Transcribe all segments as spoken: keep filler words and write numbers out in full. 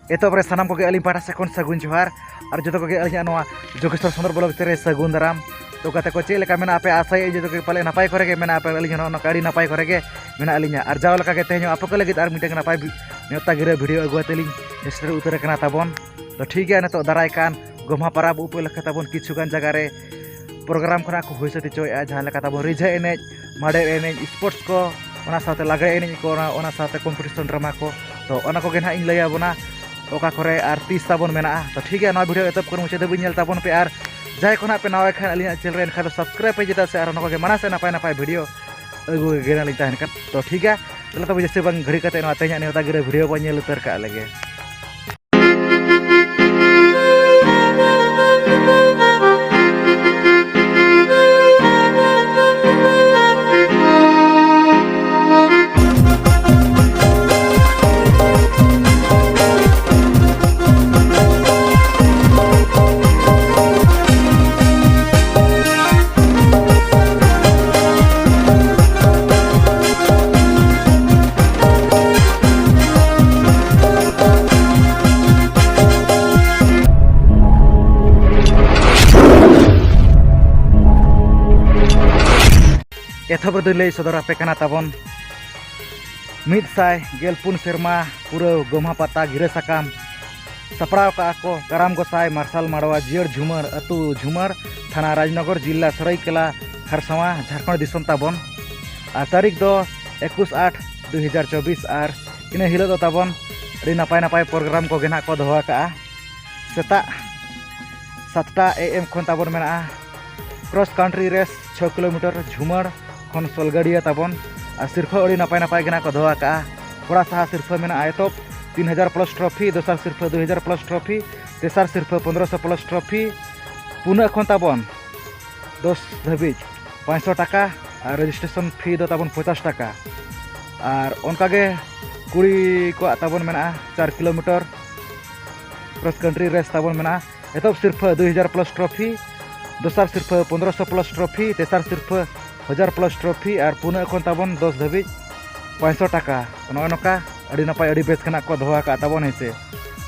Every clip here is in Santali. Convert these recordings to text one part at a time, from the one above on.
ᱮᱛᱚᱦᱚᱵ ᱨᱮ ᱥᱟᱱᱟᱢ ᱠᱚᱜᱮ ᱟᱹᱞᱤᱧ ᱯᱟᱦᱴᱟ ᱥᱮᱫ ᱠᱷᱚᱱ ᱥᱟᱹᱜᱩᱱ ᱡᱚᱦᱟᱨ᱾ ᱟᱨ ᱡᱚᱛᱚ ᱠᱚᱜᱮ ᱟᱹᱞᱤᱧᱟᱜ ᱱᱚᱣᱟ ᱡᱳᱜᱮᱥᱣᱚᱨ ᱥᱚᱸᱫᱚᱨ ᱵᱞᱚᱜ ᱨᱮ ᱥᱟᱹᱜᱩᱱ ᱫᱟᱨᱟᱢ᱾ ᱛᱚ ᱜᱟᱛᱮ ᱠᱚ, ᱪᱮᱫ ᱞᱮᱠᱟ ᱢᱮᱱᱟᱜ ᱯᱮ? ᱟᱥᱟᱭᱟᱹᱧ ᱡᱚᱛᱚ ᱜᱮ ᱯᱟᱞᱮ ᱱᱟᱯᱟᱭ ᱠᱚᱨᱮ ᱜᱮ ᱢᱮᱱᱟᱜ ᱯᱮ᱾ ᱟᱹᱞᱤᱧ ᱦᱚᱸ ᱱᱚᱜᱼᱚ ᱱᱚᱝᱠᱟ ᱟᱹᱰᱤ ᱱᱟᱯᱟᱭ ᱠᱚᱨᱮ ᱜᱮ ᱢᱮᱱᱟᱜ ᱞᱤᱧᱟ᱾ ᱟᱨ ᱡᱟᱣ ᱞᱮᱠᱟ ᱜᱮ ᱛᱮᱦᱮᱧ ᱦᱚᱸ ᱟᱯᱮ ᱠᱚ ᱞᱟᱹᱜᱤᱫ ᱟᱨ ᱢᱤᱫᱴᱟᱝ ᱱᱟᱯᱟᱭ ᱵᱷᱤ-, ᱱᱮᱣᱛᱟ ᱜᱤᱨᱟᱹ ᱵᱷᱤᱰᱤᱭᱳ ᱟᱹᱜᱩ ᱠᱟᱛᱮ ᱞᱤᱧ ᱥᱮᱴᱮᱨ ᱩᱛᱟᱹᱨ ᱟᱠᱟᱱᱟ ᱛᱟᱵᱚᱱ᱾ ᱛᱚ ᱴᱷᱤᱠ ᱜᱮᱭᱟ, ᱱᱤᱛᱚᱜ ᱫᱟᱨᱟᱭ ᱠᱟᱱ ᱜᱚᱢᱦᱟ ᱯᱟᱨᱟᱵᱽ ᱩᱯᱚᱞᱚᱠᱠᱷᱮ ᱛᱟᱵᱚᱱ ᱠᱤᱪᱷᱩ ᱜᱟᱱ ᱡᱟᱭᱜᱟ ᱨᱮ ᱯᱨᱳᱜᱨᱟᱢ ᱠᱷᱚᱱᱟᱜ ᱠᱚ ᱦᱩᱭ ᱥᱟᱹᱛ ᱦᱚᱪᱚᱭᱮᱫᱼᱟ, ᱡᱟᱦᱟᱸ ᱞᱮᱠᱟ ᱛᱟᱵᱚᱱ ᱨᱤᱡᱷᱟᱹ ᱮᱱᱮᱡ, ᱢᱟᱰᱮᱨ ᱮᱱᱮᱡ, ᱥᱯᱳᱨᱴᱥ ᱠᱚ, ᱚᱱᱟ ᱥᱟᱶᱛᱮ ᱞᱟᱜᱽᱲᱮ ᱮᱱᱮᱡ ᱠᱚ, ᱚᱱᱟ, ᱚᱱᱟ ᱥᱟᱶᱛᱮ ᱠᱚᱢᱯᱤᱴᱤᱥᱚᱱ ᱰᱨᱟᱢᱟ ᱠᱚ᱾ ᱛᱚ ᱚᱱᱟ ᱠᱚᱜᱮ ᱱᱟᱦᱟᱜ ᱤᱧ ᱞᱟᱹᱭ ᱟᱵᱚᱱᱟ, ᱚᱠᱟ ᱠᱚᱨᱮ ᱟᱨ ᱛᱤᱥ ᱛᱟᱵᱚᱱ ᱢᱮᱱᱟᱜᱼᱟ᱾ ᱛᱚ ᱴᱷᱤᱠ ᱜᱮᱭᱟ, ᱱᱚᱣᱟ ᱵᱷᱤᱰᱤᱭᱳ ᱮᱛᱚᱦᱚᱵ ᱠᱷᱚᱱ ᱢᱩᱪᱟᱹᱫ ᱫᱷᱟᱹᱵᱤᱡ ᱧᱮᱞ ᱛᱟᱵᱚᱱ ᱯᱮ᱾ ᱟᱨ ᱡᱟᱦᱟᱸᱭ ᱠᱚ ᱱᱟᱦᱟᱜ ᱯᱮ ᱱᱟᱣᱟ ᱠᱷᱟᱱ ᱟᱹᱞᱤᱧᱟᱜ ᱪᱮᱱᱮᱞ ᱨᱮ, ᱮᱱᱠᱷᱟᱱ ᱫᱚ ᱥᱟᱵᱥᱠᱨᱟᱭᱤᱵ ᱯᱮ, ᱪᱮᱫᱟᱜ ᱥᱮ ᱟᱨ ᱱᱚᱝᱠᱟ ᱜᱮ ᱢᱟᱲᱟᱝ ᱥᱮᱫ ᱱᱟᱯᱟᱭ ᱱᱟᱯᱟᱭ ᱵᱷᱤᱰᱤᱭᱳ ᱟᱹᱜᱩ ᱜᱮ ᱱᱟᱞᱤᱧ ᱛᱟᱦᱮᱱ ᱠᱷᱟᱱ᱾ ᱛᱚ ᱴᱷᱤᱠ ᱜᱮᱭᱟ, ᱛᱟᱦᱚᱞᱮ ᱛᱚᱵᱮ ᱡᱟᱹᱥᱛᱤ ᱵᱟᱝ ᱜᱷᱟᱹᱲᱤ ᱠᱟᱛᱮ ᱱᱚᱣᱟ ᱛᱮᱦᱮᱧᱟᱜ ᱱᱮᱣᱛᱟ ᱜᱤᱨᱟᱹ ᱵᱷᱤᱰᱤᱭᱳ ᱵᱚᱱ ᱧᱮᱞ ᱩᱛᱟᱹᱨ ᱠᱟᱜ ᱞᱮᱜᱮ᱾ ᱮᱛᱚᱦᱚᱵ ᱨᱮᱫᱚᱧ ᱞᱟᱹᱭ ᱥᱚᱫᱚᱨ ᱟᱯᱮ ᱠᱟᱱᱟ ᱛᱟᱵᱚᱱ ᱢᱤᱫ ᱥᱟᱭ ᱜᱮᱞ ᱯᱩᱱ ᱥᱮᱨᱢᱟ ᱯᱩᱨᱟᱹᱣ ᱜᱚᱢᱦᱟ ᱯᱟᱛᱟ ᱜᱤᱨᱟᱹ ᱥᱟᱠᱟᱢ᱾ ᱥᱟᱯᱲᱟᱣ ᱠᱟᱜᱼᱟ ᱠᱚ ᱠᱟᱨᱟᱢ ᱜᱚᱸᱥᱟᱭ ᱢᱟᱨᱥᱟᱞ ᱢᱟᱰᱣᱟ ᱡᱤᱭᱟᱹᱲ ᱡᱷᱩᱢᱟᱹᱨ, ᱟᱹᱛᱩ ᱡᱷᱩᱢᱟᱹᱨ, ᱛᱷᱟᱱᱟ ᱨᱟᱡᱽᱱᱚᱜᱚᱨ, ᱡᱤᱞᱟ ᱥᱚᱨᱟᱭᱠᱮᱞᱟ ᱠᱷᱟᱨᱥᱟᱣᱟ, ᱡᱷᱟᱲᱠᱷᱚᱸᱰ ᱫᱤᱥᱚᱢ ᱛᱟᱵᱚᱱ᱾ ᱟᱨ ᱛᱟᱹᱨᱤᱠᱷ ᱫᱚ ᱮᱠᱩᱥ ᱟᱴ ᱫᱩᱭ ᱦᱟᱡᱟᱨ ᱪᱚᱵᱵᱤᱥ᱾ ᱟᱨ ᱤᱱᱟᱹ ᱦᱤᱞᱳᱜ ᱫᱚ ᱛᱟᱵᱚᱱ ᱟᱹᱰᱤ ᱱᱟᱯᱟᱭ ᱱᱟᱯᱟᱭ ᱯᱨᱳᱜᱨᱟᱢ ᱠᱚᱜᱮ ᱱᱟᱦᱟᱜ ᱠᱚ ᱫᱚᱦᱚ ᱟᱠᱟᱜᱼᱟ᱾ ᱥᱮᱛᱟᱜ ᱥᱟᱛᱴᱟ ᱮ ᱮᱢ ᱠᱷᱚᱱ ᱛᱟᱵᱚᱱ ᱢᱮᱱᱟᱜᱼᱟ ᱠᱨᱚᱥ ᱠᱟᱱᱴᱨᱤ ᱨᱮᱥ ᱪᱷᱚ ᱠᱤᱞᱳᱢᱤᱴᱟᱨ ᱡᱷᱩᱢᱟᱹᱲ ᱠᱷᱚᱱ ᱥᱳᱞᱜᱟᱲᱤᱭᱟᱹ ᱛᱟᱵᱚᱱ᱾ ᱟᱨ ᱥᱤᱨᱯᱷᱟᱹ ᱟᱹᱰᱤ ᱱᱟᱯᱟᱭ ᱱᱟᱯᱟᱭ ᱜᱮ ᱱᱟᱦᱟᱜ ᱠᱚ ᱫᱚᱦᱚ ᱟᱠᱟᱜᱼᱟ᱾ ᱠᱚᱲᱟ ᱥᱟᱦᱟ ᱥᱤᱨᱯᱷᱟᱹ ᱢᱮᱱᱟᱜᱼᱟ ᱮᱛᱚᱦᱚᱵ ᱛᱤᱱ ᱦᱟᱡᱟᱨ ᱯᱞᱟᱥ ᱴᱨᱚᱯᱷᱤ, ᱫᱚᱥᱟᱨ ᱥᱤᱨᱯᱷᱟᱹ ᱫᱩᱭ ᱦᱟᱡᱟᱨ ᱯᱞᱟᱥ ᱴᱨᱚᱯᱷᱤ, ᱛᱮᱥᱟᱨ ᱥᱤᱨᱯᱷᱟᱹ ᱯᱚᱱᱫᱽᱨᱚᱥᱚ ᱯᱞᱟᱥ ᱴᱨᱚᱯᱷᱤ, ᱯᱩᱱᱟᱹᱜ ᱠᱷᱚᱱ ᱛᱟᱵᱚᱱ ᱫᱚᱥ ᱫᱷᱟᱹᱵᱤᱡ ᱯᱟᱸᱪᱥᱚ ᱴᱟᱠᱟ ᱟᱨ ᱨᱮᱡᱤᱥᱴᱨᱮᱥᱚᱱ ᱯᱷᱤ ᱫᱚ ᱛᱟᱵᱚᱱ ᱯᱚᱧᱪᱟᱥ ᱴᱟᱠᱟ᱾ ᱟᱨ ᱚᱱᱠᱟᱜᱮ ᱠᱩᱲᱤ ᱠᱚᱣᱟᱜ ᱛᱟᱵᱚᱱ ᱢᱮᱱᱟᱜᱼᱟ ᱪᱟᱨ ᱠᱤᱞᱳᱢᱤᱴᱟᱨ ᱠᱨᱚᱥ ᱠᱟᱱᱴᱨᱤ ᱨᱮᱥ ᱛᱟᱵᱚᱱ ᱢᱮᱱᱟᱜᱼᱟ᱾ ᱮᱛᱚᱦᱚᱵ ᱥᱤᱨᱯᱷᱟᱹ ᱫᱩᱭ ᱦᱟᱡᱟᱨ ᱯᱞᱟᱥ ᱴᱨᱚᱯᱷᱤ, ᱫᱚᱥᱟᱨ ᱥᱤᱨᱯᱷᱟᱹ ᱯᱚᱱᱫᱽᱨᱚᱥᱚ ᱯᱞᱟᱥ ᱴᱨᱚᱯᱷᱤ, ᱛᱮᱥᱟᱨ ᱥᱤᱨᱯᱷᱟᱹ ᱦᱟᱡᱟᱨ ᱯᱞᱟᱥ ᱴᱨᱚᱯᱷᱤ ᱟᱨ ᱯᱩᱱᱟᱹᱜ ᱠᱷᱚᱱ ᱛᱟᱵᱚᱱ ᱫᱚᱥ ᱫᱷᱟᱹᱵᱤᱡ ᱯᱟᱸᱪᱥᱚ ᱴᱟᱠᱟ᱾ ᱱᱚᱜᱼᱚᱭ ᱱᱚᱝᱠᱟ ᱟᱹᱰᱤ ᱱᱟᱯᱟᱭ ᱟᱹᱰᱤ ᱵᱮᱥ ᱜᱮ ᱱᱟᱜ ᱠᱚ ᱫᱚᱦᱚ ᱟᱠᱟᱫ ᱛᱟᱵᱚᱱ, ᱦᱮᱸ ᱥᱮ᱾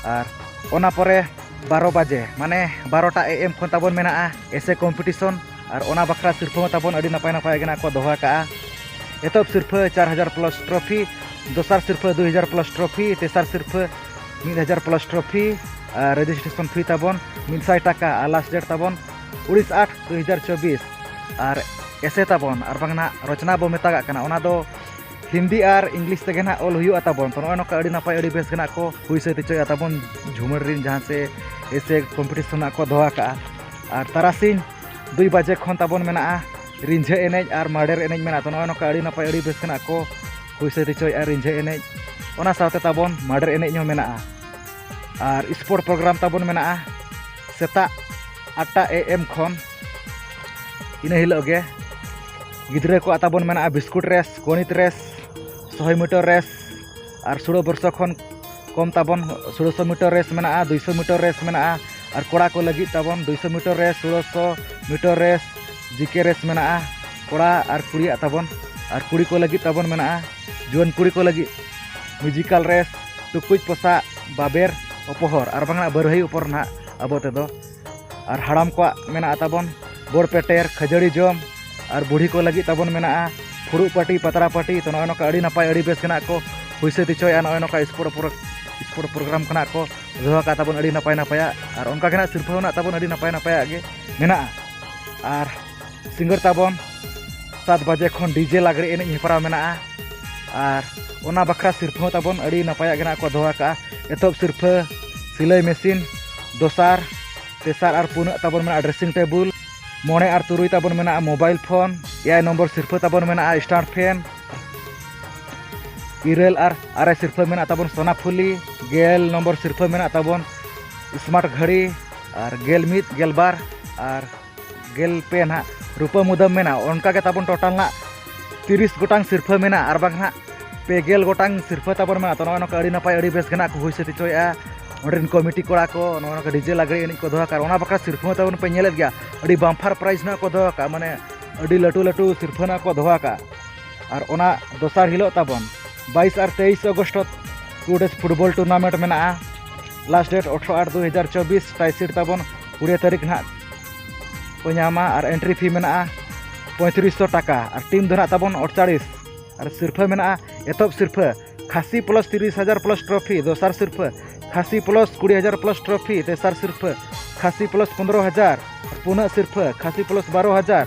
ᱟᱨ ᱚᱱᱟ ᱯᱚᱨᱮ ᱵᱟᱨᱚ ᱵᱟᱡᱮ, ᱢᱟᱱᱮ ᱵᱟᱨᱚᱴᱟ ᱮ ᱮᱢ ᱠᱷᱚᱱ ᱛᱟᱵᱚᱱ ᱢᱮᱱᱟᱜᱼᱟ ᱮᱥᱮ ᱠᱚᱢᱯᱤᱴᱤᱥᱚᱱ᱾ ᱟᱨ ᱚᱱᱟ ᱵᱟᱠᱷᱨᱟ ᱥᱤᱨᱯᱷᱟᱹ ᱦᱚᱸ ᱛᱟᱵᱚᱱ ᱟᱹᱰᱤ ᱱᱟᱯᱟᱭ ᱱᱟᱯᱟᱭ ᱜᱮ ᱱᱟᱜ ᱠᱚ ᱫᱚᱦᱚ ᱟᱠᱟᱜᱼᱟ᱾ ᱮᱛᱚᱦᱚᱵ ᱥᱤᱨᱯᱷᱟᱹ ᱪᱟᱨ ᱦᱟᱡᱟᱨ ᱯᱞᱟᱥ ᱴᱨᱚᱯᱷᱤ, ᱫᱚᱥᱟᱨ ᱥᱤᱨᱯᱷᱟᱹ ᱫᱩᱭ ᱦᱟᱡᱟᱨ ᱯᱞᱟᱥ ᱴᱨᱚᱯᱷᱤ, ᱛᱮᱥᱟᱨ ᱥᱤᱨᱯᱷᱟᱹ ᱢᱤᱫ ᱦᱟᱡᱟᱨ ᱯᱞᱟᱥ ᱴᱨᱚᱯᱷᱤ, ᱟᱨ ᱨᱮᱡᱤᱥᱴᱨᱮᱥᱚᱱ ᱯᱷᱤ ᱛᱟᱵᱚᱱ ᱢᱤᱫ ᱥᱟᱭ ᱴᱟᱠᱟ᱾ ᱟᱨ ᱞᱟᱥᱴ ᱰᱮᱴ ᱛᱟᱵᱚᱱ ᱩᱱᱤᱥ ᱟᱴ ᱫᱩᱭ ᱦᱟᱡᱟᱨ ᱪᱚᱵᱵᱤᱥ᱾ ᱟᱨ ᱮᱥᱮ ᱛᱟᱵᱚᱱ, ᱟᱨ ᱵᱟᱝ ᱱᱟᱜ ᱨᱚᱪᱚᱱᱟ ᱵᱚ ᱢᱮᱛᱟᱜᱟᱜ ᱠᱟᱱᱟ, ᱚᱱᱟ ᱫᱚ ᱦᱤᱱᱫᱤ ᱟᱨ ᱤᱝᱞᱤᱥ ᱛᱮᱜᱮ ᱱᱟᱜ ᱚᱞ ᱦᱩᱭᱩᱜᱼᱟ ᱛᱟᱵᱚᱱ᱾ ᱛᱚ, ᱱᱚᱜᱼᱚᱭ ᱱᱚᱝᱠᱟ ᱟᱹᱰᱤ ᱱᱟᱯᱟᱭ, ᱟᱹᱰᱤ ᱵᱮᱥ ᱜᱮ ᱱᱟᱜ ᱠᱚ ᱦᱩᱭ ᱥᱟᱹᱛ ᱦᱚᱪᱚᱭᱮᱫᱼᱟ ᱛᱟᱵᱚᱱ ᱡᱷᱩᱢᱟᱹᱨ ᱨᱤᱱ, ᱡᱟᱦᱟᱸ ᱥᱮ ᱮᱥᱮ ᱠᱚᱢᱯᱤᱴᱤᱥᱚᱱ ᱱᱟᱜ ᱠᱚ ᱫᱚᱦᱚ ᱟᱠᱟᱜᱼᱟ᱾ ᱟᱨ ᱛᱟᱨᱟᱥᱤᱧ ᱫᱩᱭ ᱵᱟᱡᱮ ᱠᱷᱚᱱ ᱛᱟᱵᱚᱱ ᱢᱮᱱᱟᱜᱼᱟ ᱨᱤᱸᱡᱷᱟᱹ ᱮᱱᱮᱡ ᱟᱨ ᱢᱟᱰᱮᱨ ᱮᱱᱮᱡ ᱢᱮᱱᱟᱜᱼᱟ᱾ ᱛᱚ, ᱱᱚᱜᱼᱚᱭ ᱱᱚᱝᱠᱟ ᱟᱹᱰᱤ ᱱᱟᱯᱟᱭ, ᱟᱹᱰᱤ ᱵᱮᱥ ᱜᱮ ᱱᱟᱜ ᱠᱚ ᱦᱩᱭ ᱥᱟᱹᱛ ᱦᱚᱪᱚᱭᱮᱫᱼᱟ ᱨᱤᱸᱡᱷᱟᱹ ᱮᱱᱮᱡ᱾ ᱚᱱᱟ ᱥᱟᱶᱛᱮ ᱛᱟᱵᱚᱱ ᱢᱟᱰᱮᱨ ᱮᱱᱮᱡ ᱦᱚᱸ ᱢᱮᱱᱟᱜᱼᱟ᱾ ᱟᱨ ᱥᱯᱳᱨᱴ ᱯᱨᱳᱜᱨᱟᱢ ᱛᱟᱵᱚᱱ ᱢᱮᱱᱟᱜᱼᱟ ᱥᱮᱛᱟᱜ ᱟᱴ ᱴᱟ ᱮ ᱮᱢ ᱠᱷᱚᱱ᱾ ᱤᱱᱟᱹ ᱦᱤᱞᱳᱜ ᱜᱮ ᱜᱤᱫᱽᱨᱟᱹ ᱠᱚᱣᱟᱜ ᱛᱟᱵᱚᱱ ᱢᱮᱱᱟᱜᱼᱟ ᱵᱤᱥᱠᱩᱴ ᱨᱮᱥ, ᱜᱚᱱᱤᱛ ᱨᱮᱥ, ᱥᱚᱦᱮ ᱢᱤᱴᱟᱨ ᱨᱮᱥ, ᱟᱨ ᱥᱳᱞᱳ ᱵᱚᱨᱥᱚ ᱠᱷᱚᱱ ᱠᱚᱢ ᱛᱟᱵᱚᱱ ᱥᱳᱞᱳᱥᱚ ᱢᱤᱴᱟᱨ ᱨᱮᱥ ᱢᱮᱱᱟᱜᱼᱟ, ᱫᱩᱭᱥᱚ ᱢᱤᱴᱟᱨ ᱨᱮᱥ ᱢᱮᱱᱟᱜᱼᱟ, ᱟᱨ ᱠᱚᱲᱟ ᱠᱚ ᱞᱟᱹᱜᱤᱫ ᱛᱟᱵᱚᱱ ᱫᱩᱭᱥᱚ ᱢᱤᱴᱟᱨ ᱨᱮᱥ, ᱥᱳᱞᱳᱥᱚ ᱢᱤᱴᱟᱨ ᱨᱮᱥ, ᱡᱤ ᱠᱮ ᱨᱮᱥ ᱢᱮᱱᱟᱜᱼᱟ ᱠᱚᱲᱟ ᱟᱨ ᱠᱩᱲᱤᱭᱟᱜ ᱛᱟᱵᱚᱱ᱾ ᱟᱨ ᱠᱩᱲᱤ ᱠᱚ ᱞᱟᱹᱜᱤᱫ ᱛᱟᱵᱚᱱ ᱢᱮᱱᱟᱜᱼᱟ, ᱡᱩᱣᱟᱹᱱ ᱠᱩᱲᱤ ᱠᱚ ᱞᱟᱹᱜᱤᱫ ᱢᱤᱣᱡᱤᱠᱟᱞ ᱨᱮᱥ, ᱴᱩᱠᱩᱡ ᱯᱚᱥᱟᱜ, ᱵᱟᱵᱮᱨ ᱚᱯᱚᱦᱚᱨ, ᱟᱨ ᱵᱟᱝ ᱱᱟᱜ ᱵᱟᱹᱨᱦᱟᱹᱭ ᱚᱯᱚᱦᱚᱨ ᱱᱟᱦᱟᱜ ᱟᱵᱚ ᱛᱮᱫᱚ᱾ ᱟᱨ ᱦᱟᱲᱟᱢ ᱠᱚᱣᱟᱜ ᱢᱮᱱᱟᱜᱼᱟ ᱛᱟᱵᱚᱱ ᱵᱚᱲ ᱯᱮᱴᱮᱨ, ᱠᱷᱟᱹᱡᱟᱹᱲᱤ ᱡᱚᱢ, ᱟᱨ ᱵᱩᱲᱦᱤ ᱠᱚ ᱞᱟᱹᱜᱤᱫ ᱛᱟᱵᱚᱱ ᱢᱮᱱᱟᱜᱼᱟ ᱯᱷᱩᱲᱩᱜ ᱯᱟᱹᱴᱤ, ᱯᱟᱛᱲᱟ ᱯᱟᱹᱴᱤ᱾ ᱛᱚ, ᱱᱚᱜᱼᱚᱭ ᱱᱚᱝᱠᱟ ᱟᱹᱰᱤ ᱱᱟᱯᱟᱭ, ᱟᱹᱰᱤ ᱵᱮᱥ ᱜᱮ ᱱᱟᱜ ᱠᱚ ᱦᱩᱭ ᱥᱟᱹᱛ ᱦᱚᱪᱚᱭᱮᱫᱼᱟ ᱱᱚᱜᱼᱚᱭ ᱱᱚᱝᱠᱟ ᱥᱯᱳᱨᱴ ᱯᱨᱳ-, ᱥᱯᱳᱨᱴ ᱯᱨᱳᱜᱨᱟᱢ ᱠᱷᱚᱱᱟᱜ ᱠᱚ ᱫᱚᱦᱚ ᱟᱠᱟᱫ ᱛᱟᱵᱚᱱ ᱟᱹᱰᱤ ᱱᱟᱯᱟᱭ ᱱᱟᱯᱟᱭᱟᱜ᱾ ᱟᱨ ᱚᱱᱠᱟ ᱜᱮ ᱱᱟᱜ ᱥᱤᱨᱯᱷᱟᱹ ᱦᱚᱸ ᱱᱟᱜ ᱛᱟᱵᱚᱱ ᱟᱹᱰᱤ ᱱᱟᱯᱟᱭ ᱱᱟᱯᱟᱭᱟᱜ ᱜᱮ ᱢᱮᱱᱟᱜᱼᱟ᱾ ᱟᱨ ᱥᱤᱸᱜᱟᱹᱲ ᱛᱟᱵᱚᱱ ᱥᱟᱛ ᱵᱟᱡᱮ ᱠᱷᱚᱱ ᱰᱤ ᱡᱮ ᱞᱟᱜᱽᱲᱮ ᱮᱱᱮᱡ ᱦᱮᱯᱨᱟᱣ ᱢᱮᱱᱟᱜᱼᱟ᱾ ᱟᱨ ᱚᱱᱟ ᱵᱟᱠᱷᱨᱟ ᱥᱤᱨᱯᱷᱟᱹ ᱦᱚᱸ ᱛᱟᱵᱚᱱ ᱟᱹᱰᱤ ᱱᱟᱯᱟᱭᱟᱜ ᱜᱮ ᱱᱟᱜ ᱠᱚ ᱫᱚᱦᱚ ᱟᱠᱟᱫᱼᱟ᱾ ᱮᱛᱚᱦᱚᱵ ᱥᱤᱨᱯᱷᱟᱹ ᱥᱤᱞᱟᱹᱭ ᱢᱮᱥᱤᱱ, ᱫᱚᱥᱟᱨ, ᱛᱮᱥᱟᱨ ᱟᱨ ᱯᱩᱱᱟᱜ ᱛᱟᱵᱚᱱ ᱢᱮᱱᱟᱜᱼᱟ ᱰᱨᱮᱥᱤᱝ ᱴᱮᱵᱩᱞ, ᱢᱚᱬᱮ ᱟᱨ ᱛᱩᱨᱩᱭ ᱛᱟᱵᱚᱱ ᱢᱮᱱᱟᱜᱼᱟ ᱢᱳᱵᱟᱭᱤᱞ ᱯᱷᱳᱱ, ᱮᱭᱟᱭ ᱱᱚᱢᱵᱚᱨ ᱥᱤᱨᱯᱷᱟᱹ ᱛᱟᱵᱚᱱ ᱢᱮᱱᱟᱜᱼᱟ ᱥᱴᱟᱱᱰ ᱯᱷᱮᱱ, ᱤᱨᱟᱹᱞ ᱟᱨ ᱟᱨᱮ ᱥᱤᱨᱯᱷᱟᱹ ᱢᱮᱱᱟᱜ ᱛᱟᱵᱚᱱ ᱥᱳᱱᱟᱯᱷᱩᱞᱤ, ᱜᱮᱞ ᱱᱚᱢᱵᱚᱨ ᱥᱤᱨᱯᱷᱟᱹ ᱢᱮᱱᱟᱜ ᱛᱟᱵᱚᱱ ᱥᱢᱟᱨᱴ ᱜᱷᱟᱹᱲᱤ, ᱟᱨ ᱜᱮᱞ ᱢᱤᱫ, ᱜᱮᱞ ᱵᱟᱨ ᱟᱨ ᱜᱮᱞ ᱯᱮ ᱱᱟᱦᱟᱜ ᱨᱩᱯᱟᱹ ᱢᱩᱫᱟᱹᱢ ᱢᱮᱱᱟᱜᱼᱟ᱾ ᱚᱱᱠᱟ ᱜᱮ ᱛᱟᱵᱚᱱ ᱴᱳᱴᱟᱞ ᱱᱟᱜ ᱛᱤᱨᱤᱥ ᱜᱚᱴᱟᱝ ᱥᱤᱨᱯᱷᱟᱹ ᱢᱮᱱᱟᱜᱼᱟ, ᱟᱨ ᱵᱟᱝ ᱱᱟᱦᱟᱜ ᱯᱮ ᱜᱮᱞ ᱜᱚᱴᱟᱝ ᱥᱤᱨᱯᱷᱟᱹ ᱛᱟᱵᱚᱱ ᱢᱮᱱᱟᱜᱼᱟ᱾ ᱛᱚ, ᱱᱚᱜᱼᱚᱭ ᱱᱚᱝᱠᱟ ᱟᱹᱰᱤ ᱱᱟᱯᱟᱭ, ᱟᱹᱰᱤ ᱵᱮᱥ ᱜᱮ ᱱᱟᱜ ᱠᱚ ᱦᱩᱭ ᱥᱟᱹᱛ ᱦᱚᱪᱚᱭᱮᱫᱼᱟ ᱚᱸᱰᱮ ᱨᱮᱱ ᱠᱚᱢᱤᱴᱤ ᱠᱚᱲᱟ ᱠᱚ᱾ ᱱᱚᱜᱼᱚᱭ ᱱᱚᱝᱠᱟ ᱰᱤ ᱡᱮ ᱞᱟᱜᱽᱲᱮ ᱮᱱᱮᱡ ᱠᱚ ᱫᱚᱦᱚ ᱟᱠᱟᱫ, ᱚᱱᱟ ᱵᱟᱠᱷᱨᱟ ᱥᱤᱨᱯᱷᱟᱹ ᱦᱚᱸ ᱛᱟᱵᱚᱱ ᱯᱮ ᱧᱮᱞᱮᱫ ᱜᱮᱭᱟ, ᱟᱹᱰᱤ ᱵᱟᱢᱯᱟᱨ ᱯᱨᱟᱭᱤᱡᱽ ᱱᱟᱜ ᱠᱚ ᱫᱚᱦᱚ ᱟᱠᱟᱫ, ᱢᱟᱱᱮ ᱟᱹᱰᱤ ᱞᱟᱹᱴᱩ ᱞᱟᱹᱴᱩ ᱥᱤᱨᱯᱷᱟᱹ ᱱᱟᱜ ᱠᱚ ᱫᱚᱦᱚ ᱟᱠᱟᱫ᱾ ᱟᱨ ᱚᱱᱟ ᱫᱚᱥᱟᱨ ᱦᱤᱞᱳᱜ ᱛᱟᱵᱚᱱ ᱵᱟᱭᱤᱥ ᱟᱨ ᱛᱮᱭᱤᱥ August two days football tournament ᱢᱮᱱᱟᱜᱼᱟ᱾ Last date ᱟᱴᱷᱨᱚ ᱟᱴ ᱫᱩ ᱦᱟᱡᱟᱨ ᱪᱚᱵᱵᱤᱥ, tie sheet ᱛᱟᱵᱚᱱ ᱠᱩᱲᱤ ᱛᱟᱹᱨᱤᱠᱷ ᱱᱟᱦᱟᱜ ᱠᱚ ᱧᱟᱢᱟ ᱟᱨ entry fee ᱢᱮᱱᱟᱜᱼᱟ ᱯᱚᱸᱭᱛᱨᱤᱥ ᱥᱚ ᱴᱟᱠᱟ ᱟᱨ team ᱫᱚ ᱱᱟᱦᱟᱜ ᱛᱟᱵᱚᱱ ᱟᱴᱪᱟᱲᱤᱥ ᱟᱨ ᱥᱤᱨᱯᱷᱟᱹ ᱢᱮᱱᱟᱜᱼᱟ ᱮᱛᱚᱦᱚᱵ ᱥᱤᱨᱯᱷᱟᱹ ᱠᱷᱟᱹᱥᱤ plus ᱛᱤᱨᱤᱥ ᱦᱟᱡᱟᱨ plus trophy, ᱫᱚᱥᱟᱨ ᱥᱤᱨᱯᱷᱟᱹ ᱠᱷᱟᱹᱥᱤ plus ᱠᱩᱲᱤ ᱦᱟᱡᱟᱨ plus trophy, ᱛᱮᱥᱟᱨ ᱥᱤᱨᱯᱷᱟᱹ ᱠᱷᱟᱹᱥᱤ plus ᱯᱚᱱᱫᱽᱨᱚ ᱦᱟᱡᱟᱨ, ᱯᱩᱱᱟᱹᱜ ᱥᱤᱨᱯᱷᱟᱹ ᱠᱷᱟᱹᱥᱤ plus ᱵᱟᱨᱚ ᱦᱟᱡᱟᱨ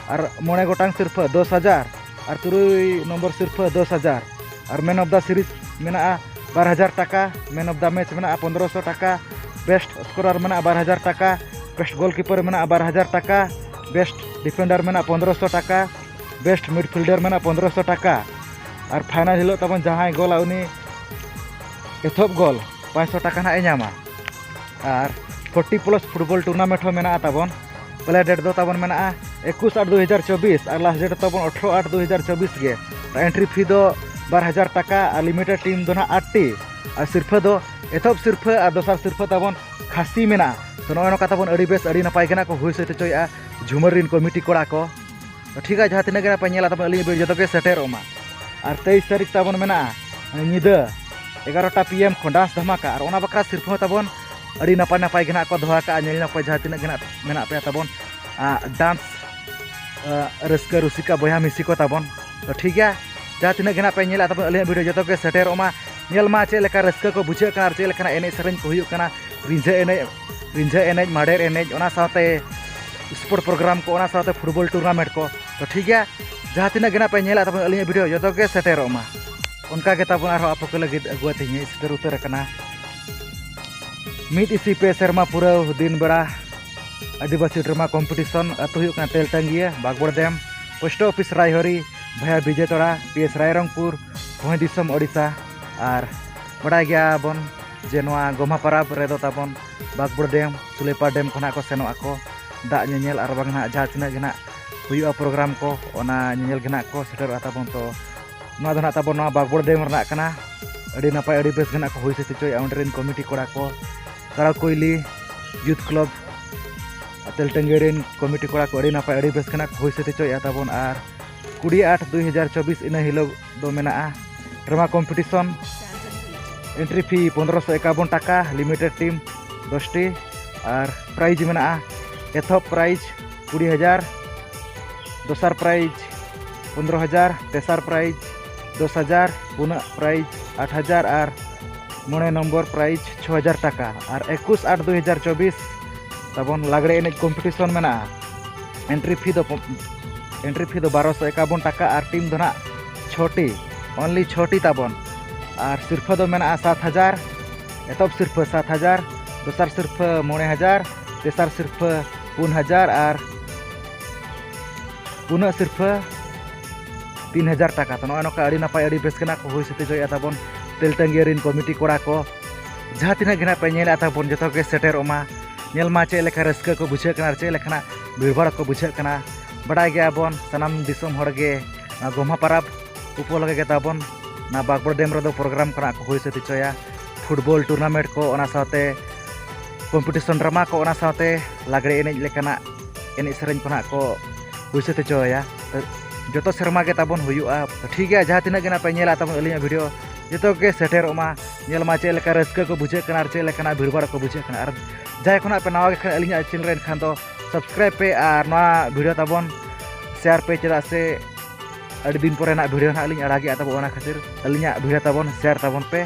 ᱟᱨ ᱢᱚᱬᱮ ᱜᱚᱴᱟᱝ ᱥᱤᱨᱯᱷᱟᱹ ᱫᱚᱥ ᱦᱟᱡᱟᱨ ᱟᱨ ᱛᱩᱨᱩᱭ ᱱᱚᱢᱵᱚᱨ ᱥᱤᱨᱯᱷᱟᱹ ᱫᱚᱥ ᱦᱟᱡᱟᱨ ᱟᱨ man of the series ᱢᱮᱱᱟᱜᱼᱟ ᱵᱟᱨ ᱦᱟᱡᱟᱨ ᱴᱟᱠᱟ, man of the match ᱢᱮᱱᱟᱜᱼᱟ ᱯᱚᱱᱫᱽᱨᱚᱥᱚ ᱴᱟᱠᱟ, best scorer ᱢᱮᱱᱟᱜᱼᱟ ᱵᱟᱨ ᱦᱟᱡᱟᱨ ᱴᱟᱠᱟ, best goalkeeper ᱢᱮᱱᱟᱜᱼᱟ ᱵᱟᱨ ᱦᱟᱡᱟᱨ ᱴᱟᱠᱟ, best defender ᱢᱮᱱᱟᱜᱼᱟ ᱯᱚᱱᱫᱽᱨᱚᱥᱚ ᱴᱟᱠᱟ, best midfielder ᱢᱮᱱᱟᱜᱼᱟ ᱯᱚᱱᱫᱽᱨᱚᱥᱚ ᱴᱟᱠᱟ ᱟᱨ final ᱦᱤᱞᱳᱜ ᱛᱟᱵᱚᱱ ᱡᱟᱦᱟᱸᱭ ᱜᱳᱞᱟ ᱩᱱᱤ ᱮᱛᱚᱦᱚᱵ ᱜᱳᱞ ᱯᱟᱸᱪᱥᱚ ᱴᱟᱠᱟ ᱱᱟᱦᱟᱜ ᱮ ᱧᱟᱢᱟ᱾ ᱟᱨ ᱯᱷᱳᱨᱴᱤ ᱯᱞᱟᱥ ᱯᱷᱩᱴᱵᱚᱞ ᱴᱩᱨᱱᱟᱢᱮᱱᱴ ᱦᱚᱸ ᱢᱮᱱᱟᱜᱼᱟ ᱛᱟᱵᱚᱱ᱾ ᱯᱞᱮ ᱰᱮᱴ ᱫᱚ ᱛᱟᱵᱚᱱ ᱢᱮᱱᱟᱜᱼᱟ ᱮᱠᱩᱥ ᱟᱴ ᱫᱩ ᱦᱟᱡᱟᱨ ᱪᱚᱵᱵᱤᱥ ᱟᱨ ᱞᱟᱥᱴ ᱰᱮᱴ ᱛᱟᱵᱚᱱ ᱟᱴᱷᱨᱚ ᱟᱴ ᱫᱩ ᱦᱟᱡᱟᱨ ᱪᱚᱵᱵᱤᱥ ᱜᱮ᱾ ᱮᱱᱴᱨᱤ ᱯᱷᱤ ᱫᱚ ᱵᱟᱨ ᱦᱟᱡᱟᱨ ᱴᱟᱠᱟ ᱟᱨ ᱞᱤᱢᱤᱴᱮᱰ ᱴᱤᱢ ᱫᱚ ᱱᱟᱦᱟᱜ ᱟᱴ ᱴᱤ᱾ ᱟᱨ ᱥᱤᱨᱯᱷᱟᱹ ᱫᱚ ᱮᱛᱚᱦᱚᱵ ᱥᱤᱨᱯᱷᱟᱹ ᱟᱨ ᱫᱚᱥᱟᱨ ᱥᱤᱨᱯᱷᱟᱹ ᱛᱟᱵᱚᱱ ᱠᱷᱟᱹᱥᱤ ᱢᱮᱱᱟᱜᱼᱟ᱾ ᱛᱚ, ᱱᱚᱜᱼᱚᱭ ᱱᱚᱝᱠᱟ ᱛᱟᱵᱚᱱ ᱟᱹᱰᱤ ᱵᱮᱥ, ᱟᱹᱰᱤ ᱱᱟᱯᱟᱭ ᱜᱮ ᱱᱟᱜ ᱠᱚ ᱦᱩᱭ ᱥᱟᱹᱛ ᱦᱚᱪᱚᱭᱮᱫᱼᱟ ᱡᱷᱩᱢᱟᱹᱨ ᱨᱤᱱ ᱠᱚᱢᱤᱴᱤ ᱠᱚᱲᱟ ᱠᱚ᱾ ᱛᱚ, ᱴᱷᱤᱠ ᱜᱮᱭᱟ, ᱡᱟᱦᱟᱸ ᱛᱤᱱᱟᱹᱜ ᱜᱮ ᱱᱟᱜ ᱯᱮ ᱧᱮᱞᱟ ᱛᱟᱵᱚᱱ ᱟᱹᱞᱤᱧ ᱵᱷᱤᱰᱤᱭᱳ ᱡᱚᱛᱚ ᱜᱮ ᱥᱮᱴᱮᱨᱚᱜ ᱢᱟ᱾ ᱟᱨ ᱛᱮᱭᱤᱥ ᱛᱟᱹᱨᱤᱠᱷ ᱛᱟᱵᱚᱱ ᱢᱮᱱᱟᱜᱼᱟ ᱧᱤᱫᱟᱹ ᱮᱜᱟᱨᱚᱴᱟ ᱯᱤ ᱮᱢ ᱠᱷᱚᱱ ᱰᱟᱱᱥ ᱫᱷᱟᱢᱟᱠᱟ᱾ ᱟᱨ ᱚᱱᱟ ᱵᱟᱠᱷᱨᱟ ᱥᱤᱨᱯᱷᱟᱹ ᱦᱚᱸ ᱛᱟᱵᱚᱱ ᱟᱹᱰᱤ ᱱᱟᱯᱟᱭ ᱱᱟᱯᱟᱭ ᱜᱮ ᱱᱟᱜ ᱠᱚ ᱫᱚᱦᱚ ᱟᱠᱟᱫᱼᱟ᱾ ᱧᱮᱞ ᱧᱚᱜ ᱯᱮ ᱡᱟᱦᱟᱸ ᱛᱤᱱᱟᱹᱜ ᱜᱮ ᱱᱟᱜ ᱢᱮᱱᱟᱜ ᱯᱮᱭᱟ ᱛᱟᱵᱚᱱ, ᱟ, ᱰᱟᱱᱥ, ᱟ, ᱨᱟᱹᱥᱠᱟᱹ ᱨᱩᱥᱤᱠᱟ ᱵᱚᱭᱦᱟ ᱢᱤᱥᱤ ᱠᱚ ᱛᱟᱵᱚᱱ᱾ ᱛᱚ, ᱴᱷᱤᱠ ᱜᱮᱭᱟ, ᱡᱟᱦᱟᱸ ᱛᱤᱱᱟᱹᱜ ᱜᱮ ᱱᱟᱜ ᱯᱮ ᱧᱮᱞᱟ ᱛᱟᱵᱚᱱ ᱟᱹᱞᱤᱧᱟᱜ ᱵᱷᱤᱰᱤᱭᱳ ᱡᱚᱛᱚ ᱜᱮ ᱥᱮᱴᱮᱨᱚᱜ ᱢᱟ᱾ ᱧᱮᱞ ᱢᱟ ᱪᱮᱫ ᱞᱮᱠᱟ ᱨᱟᱹᱥᱠᱟᱹ ᱠᱚ ᱵᱩᱡᱷᱟᱹᱜ ᱠᱟᱱᱟ ᱟᱨ ᱪᱮᱫ ᱞᱮᱠᱟᱱᱟᱜ ᱮᱱᱮᱡ ᱥᱮᱨᱮᱧ ᱠᱚ ᱦᱩᱭᱩᱜ ᱠᱟᱱᱟ, ᱨᱤᱸᱡᱷᱟᱹ ᱮᱱᱮᱡ, ᱨᱤᱸᱡᱷᱟᱹ ᱮᱱᱮᱡ, ᱢᱟᱰᱮᱨ ᱮᱱᱮᱡ, ᱚᱱᱟ ᱥᱟᱶᱛᱮ ᱥᱯᱳᱨᱴ ᱯᱨᱳᱜᱨᱟᱢ ᱠᱚ, ᱚᱱᱟ ᱥᱟᱶᱛᱮ ᱯᱷᱩᱴᱵᱚᱞ ᱴᱩᱨᱱᱟᱢᱮᱱᱴ ᱠᱚ᱾ ᱛᱚ, ᱴᱷᱤᱠ ᱜᱮᱭᱟ, ᱡᱟᱦᱟᱸ ᱛᱤᱱᱟᱹᱜ ᱜᱮ ᱱᱟᱜ ᱯᱮ ᱧᱮᱞᱟ ᱛᱟᱵᱚᱱ ᱟᱹᱞᱤᱧᱟᱜ ᱵᱷᱤᱰᱤᱭᱳ ᱡᱚᱛᱚ ᱜᱮ ᱥᱮᱴᱮᱨᱚᱜ ᱢᱟ᱾ ᱚᱱᱠᱟ ᱜᱮ ᱛᱟᱵᱚᱱ ᱟᱨᱦᱚᱸ ᱟᱯᱮ ᱠᱚ ᱞᱟᱹᱜᱤᱫ ᱟᱹᱜᱩ ᱟᱹᱛᱤᱧ ᱦᱮᱡ ᱥᱮᱴᱮᱨ ᱩᱛᱟᱹᱨ ᱟᱠᱟᱱᱟ ᱢᱤᱫ ᱤᱥᱤ ᱯᱮ ᱥᱮᱨᱢᱟ ᱯᱩᱨᱟᱹᱣ ᱫᱤᱱ ᱵᱮᱲᱟ ᱟᱹᱫᱤᱵᱟᱹᱥᱤ ᱰᱨᱟᱢᱟ ᱠᱚᱢᱯᱤᱴᱤᱥᱚᱱ᱾ ᱟᱹᱛᱩ ᱦᱩᱭᱩᱜ ᱠᱟᱱᱟ ᱛᱮᱞᱴᱟᱹᱝᱜᱤᱭᱟᱹ, ᱵᱟᱜᱽᱵᱚᱲ ᱰᱮᱢ, ᱯᱳᱥᱴ ᱚᱯᱷᱤᱥ ᱨᱟᱭᱦᱚᱨᱤ, ᱵᱷᱟᱭᱟ ᱵᱤᱡᱚᱭ ᱛᱚᱲᱟ, ᱯᱤ ᱮᱥ ᱨᱟᱭᱨᱚᱝᱯᱩᱨ, ᱵᱷᱚᱸᱡᱽ ᱫᱤᱥᱚᱢ ᱳᱰᱤᱥᱟ᱾ ᱟᱨ ᱵᱟᱰᱟᱭ ᱜᱮᱭᱟ ᱵᱚᱱ ᱡᱮ ᱱᱚᱣᱟ ᱜᱚᱢᱦᱟ ᱯᱟᱨᱟᱵᱽ ᱨᱮᱫᱚ ᱛᱟᱵᱚᱱ ᱵᱟᱜᱽᱵᱚᱲ ᱰᱮᱢ, ᱥᱩᱞᱮᱯᱟᱲ ᱰᱮᱢ ᱠᱷᱚᱱᱟᱜ ᱠᱚ ᱥᱮᱱᱚᱜ ᱟᱠᱚ ᱫᱟᱜ ᱧᱮᱧᱮᱞ, ᱟᱨ ᱵᱟᱝ ᱱᱟᱦᱟᱜ ᱡᱟᱦᱟᱸ ᱛᱤᱱᱟᱹᱜ ᱜᱮ ᱱᱟᱦᱟᱜ ᱦᱩᱭᱩᱜᱼᱟ ᱯᱨᱳᱜᱨᱟᱢ ᱠᱚ, ᱚᱱᱟ ᱧᱮᱧᱮᱞ ᱜᱮ ᱱᱟᱦᱟᱜ ᱠᱚ ᱥᱮᱴᱮᱨᱚᱜᱼᱟ ᱛᱟᱵᱚᱱ᱾ ᱛᱚ, ᱱᱚᱣᱟ ᱫᱚ ᱱᱟᱦᱟᱜ ᱛᱟᱵᱚᱱ ᱱᱚᱣᱟ ᱵᱟᱜᱽᱵᱚᱲ ᱰᱮᱢ ᱨᱮᱱᱟᱜ ᱠᱟᱱᱟ᱾ ᱟᱹᱰᱤ ᱱᱟᱯᱟᱭ, ᱟᱹᱰᱤ ᱵᱮᱥ ᱜᱮ ᱱᱟᱦᱟᱜ ᱠᱚ ᱦᱩᱭ ᱥᱟᱹᱛ ᱦᱚᱪᱚᱭᱮᱫᱼᱟ ᱚᱸᱰᱮ ᱨᱮᱱ ᱠᱚᱢᱤᱴᱤ ᱠᱚᱲᱟ ᱠᱚ, ᱠᱟᱨᱟᱠᱩᱭᱞᱤ ᱭᱩᱛᱷ ᱠᱞᱟᱵᱽ ᱛᱮᱞᱴᱟᱹᱝᱜᱤ ᱨᱮᱱ ᱠᱚᱢᱤᱴᱤ ᱠᱚᱲᱟ ᱠᱚ᱾ ᱟᱹᱰᱤ ᱱᱟᱯᱟᱭ, ᱟᱹᱰᱤ ᱵᱮᱥ ᱜᱮ ᱱᱟᱦᱟᱜ ᱠᱚ ᱦᱩᱭ ᱥᱟᱹᱛ ᱦᱚᱪᱚᱭᱮᱫᱼᱟ ᱛᱟᱵᱚᱱ᱾ ᱟᱨ ᱠᱩᱲᱤ ᱟᱴ ᱫᱩᱭ ᱦᱟᱡᱟᱨ ᱪᱚᱵᱵᱤᱥ ᱤᱱᱟᱹ ᱦᱤᱞᱳᱜ ᱫᱚ ᱢᱮᱱᱟᱜᱼᱟ ᱰᱨᱟᱢᱟ ᱠᱚᱢᱯᱤᱴᱤᱥᱚᱱ᱾ entry fee ᱯᱚᱱᱫᱽᱨᱚᱥᱚ ᱮᱠᱟᱵᱚᱱ ᱴᱟᱠᱟ, limited team ᱫᱚᱥ ᱴᱤ᱾ ᱟᱨ prize ᱢᱮᱱᱟᱜᱼᱟ, ᱮᱛᱚᱦᱚᱵ prize ᱠᱩᱲᱤ ᱦᱟᱡᱟᱨ, ᱫᱚᱥᱟᱨ prize ᱯᱚᱱᱫᱽᱨᱚ ᱦᱟᱡᱟᱨ, ᱛᱮᱥᱟᱨ prize ᱫᱚᱥ ᱦᱟᱡᱟᱨ, ᱯᱩᱱᱟᱜ prize ᱟᱴ ᱦᱟᱡᱟᱨ ᱟᱨ ᱢᱚᱬᱮ ᱱᱚᱢᱵᱚᱨ prize ᱪᱷᱚ ᱦᱟᱡᱟᱨ ᱴᱟᱠᱟ᱾ ᱟᱨ ᱮᱠᱩᱥ ᱟᱴ ᱫᱩᱭ ᱦᱟᱡᱟᱨ ᱪᱚᱵᱵᱤᱥ ᱛᱟᱵᱚᱱ ᱞᱟᱜᱽᱲᱮ ᱮᱱᱮᱡ competition ᱢᱮᱱᱟᱜᱼᱟ᱾ entry fee ᱫᱚ ᱯᱚ- entry fee ᱫᱚ ᱵᱟᱨᱚᱥᱚ ᱮᱠᱟᱵᱚᱱ ᱴᱟᱠᱟ ᱟᱨ team ᱫᱚ ᱱᱟᱜ ᱪᱷᱚᱴᱤ, only ᱪᱷᱚᱴᱤ ᱛᱟᱵᱚᱱ᱾ ᱟᱨ ᱥᱤᱨᱯᱷᱟᱹ ᱫᱚ ᱢᱮᱱᱟᱜᱼᱟ ᱥᱟᱛ ᱦᱟᱡᱟᱨ, ᱮᱛᱚᱦᱚᱵ ᱥᱤᱨᱯᱷᱟᱹ ᱥᱟᱛ ᱦᱟᱡᱟᱨ, ᱫᱚᱥᱟᱨ ᱥᱤᱨᱯᱷᱟᱹ ᱢᱚᱬᱮ ᱦᱟᱡᱟᱨ, ᱛᱮᱥᱟᱨ ᱥᱤᱨᱯᱷᱟᱹ ᱯᱩᱱ ᱦᱟᱡᱟᱨ ᱟᱨ ᱯᱩᱱᱟᱹᱜ ᱥᱤᱨᱯᱷᱟᱹ ᱛᱤᱱ ᱦᱟᱡᱟᱨ ᱴᱟᱠᱟ᱾ ᱛᱚ, ᱱᱚᱜᱼᱚᱭ ᱱᱚᱝᱠᱟ ᱟᱹᱰᱤ ᱱᱟᱯᱟᱭ, ᱟᱹᱰᱤ ᱵᱮᱥ ᱜᱮ ᱱᱟᱜ ᱠᱚ ᱦᱩᱭ ᱥᱟᱹᱛ ᱦᱚᱪᱚᱭᱮᱫᱼᱟ ᱛᱟᱵᱚᱱ ᱛᱮᱞᱴᱟᱹᱝᱜᱤᱭᱟᱹ ᱨᱤᱱ ᱠᱚᱢᱤᱴᱤ ᱠᱚᱲᱟ ᱠᱚ᱾ ᱡᱟᱦᱟᱸ ᱛᱤᱱᱟᱹᱜ ᱜᱮ ᱱᱟᱜ ᱯᱮ ᱧᱮᱞᱮᱫᱼᱟ ᱛᱟᱵᱚᱱ, ᱡᱚᱛᱚ ᱜᱮ ᱥᱮᱴᱮᱨᱚᱜ ᱢᱟ᱾ ᱧᱮᱞ ᱢᱟ ᱪᱮᱫ ᱞᱮᱠᱟ ᱨᱟᱹᱥᱠᱟᱹ ᱠᱚ ᱵᱩᱡᱷᱟᱹᱜ ᱠᱟᱱᱟ ᱟᱨ ᱪᱮᱫ ᱞᱮᱠᱟᱱᱟᱜ ᱵᱷᱤᱲᱵᱷᱟᱲ ᱠᱚ ᱵᱩᱡᱷᱟᱹᱜ ᱠᱟᱱᱟ᱾ ᱵᱟᱰᱟᱭ ᱜᱮᱭᱟᱵᱚᱱ ᱥᱟᱱᱟᱢ ᱫᱤᱥᱚᱢ ᱦᱚᱲ ᱜᱮ, ᱱᱚᱣᱟ ᱜᱚᱢᱦᱟ ᱯᱟᱨᱟᱵᱽ ᱩᱯᱚᱞᱚᱜᱮ ᱜᱮ ᱛᱟᱵᱚᱱ ᱱᱚᱣᱟ ᱵᱟᱜᱽᱵᱚᱲ ᱰᱮᱢ ᱨᱮᱫᱚ program ᱠᱚ ᱱᱟᱜ ᱠᱚ ᱦᱩᱭ ᱥᱟᱹᱛ ᱦᱚᱪᱚᱭᱟ᱾ football tournament ᱠᱚ, ᱚᱱᱟ ᱥᱟᱶᱛᱮ competition drama ᱠᱚ, ᱚᱱᱟ ᱥᱟᱶᱛᱮ ᱞᱟᱜᱽᱲᱮ ᱮᱱᱮᱡ ᱞᱮᱠᱟᱱᱟᱜ ᱮᱱᱮᱡ ᱥᱮᱨᱮᱧ ᱠᱚ ᱱᱟᱜ ᱠᱚ ᱦᱩᱭ ᱥᱟᱹᱛ ᱦᱚᱪᱚᱭᱟ᱾ ᱛᱚ, ᱡᱚᱛᱚ ᱥᱮᱨᱢᱟ ᱜᱮ ᱛᱟᱵᱚᱱ ᱦᱩᱭᱩᱜᱼᱟ᱾ ᱛᱚ, ᱴᱷᱤᱠ ᱜᱮᱭᱟ, ᱡᱟᱦᱟᱸ ᱛᱤᱱᱟᱹᱜ ᱜᱮ ᱱᱟᱜ ᱯᱮ ᱧᱮᱞᱟ ᱛᱟᱵᱚᱱ ᱟᱹᱞᱤᱧᱟᱜ video, ᱡᱚᱛᱚ ᱜᱮ ᱥᱮᱴᱮᱨᱚᱜ ᱢᱟ᱾ ᱧᱮᱞ ᱢᱟ ᱪᱮᱫ ᱞᱮᱠᱟ ᱨᱟᱹᱥᱠᱟᱹ ᱠᱚ ᱵᱩᱡᱷᱟᱹᱜ ᱠᱟᱱᱟ ᱟᱨ ᱪᱮᱫ ᱞᱮᱠᱟᱱᱟᱜ ᱵᱷᱤᱲᱵᱷᱟᱲ ᱠᱚ ᱵᱩᱡᱷᱟᱹᱜ ᱠᱟᱱᱟ᱾ ᱟᱨ ᱡᱟᱦᱟᱸᱭ ᱠᱷᱚᱱᱟᱜ ᱯᱮ ᱱᱟᱣᱟ ᱜᱮ ᱠᱷᱟᱱ ᱟᱹᱞᱤᱧᱟᱜ channel ᱨᱮ, ᱮᱱᱠᱷᱟᱱ ᱫᱚ subscribe ᱯᱮ ᱟᱨ ᱱᱚᱣᱟ video ᱛᱟᱵᱚᱱ share ᱯᱮ, ᱪᱮᱫᱟᱜ ᱥᱮ ᱟᱹᱰᱤ ᱫᱤᱱ ᱯᱚᱨᱮ ᱱᱟᱜ video ᱱᱟᱜ ᱞᱤᱧ ᱟᱲᱟᱜᱮᱜᱼᱟ ᱛᱟᱵᱚ, ᱚᱱᱟ ᱠᱷᱟᱹᱛᱤᱨ ᱟᱹᱞᱤᱧᱟᱜ video ᱛᱟᱵᱚᱱ share ᱛᱟᱵᱚᱱ ᱯᱮ᱾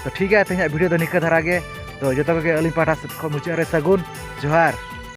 ᱛᱚ, ᱴᱷᱤᱠ ᱜᱮᱭᱟ, ᱛᱮᱦᱮᱧᱟᱜ video ᱫᱚ ᱱᱤᱝᱠᱟᱹ ᱫᱷᱟᱨᱟ ᱜᱮ᱾ ᱛᱚ, ᱡᱚᱛᱚ ᱠᱚᱜᱮ ᱟᱹᱞᱤᱧ ᱯᱟᱦᱴᱟ ᱥᱮᱫ ᱠᱷᱚᱱ ᱢᱩᱪᱟᱹᱫ ᱨᱮ ᱥᱟᱹᱜᱩᱱ ᱡᱚᱦᱟᱨ᱾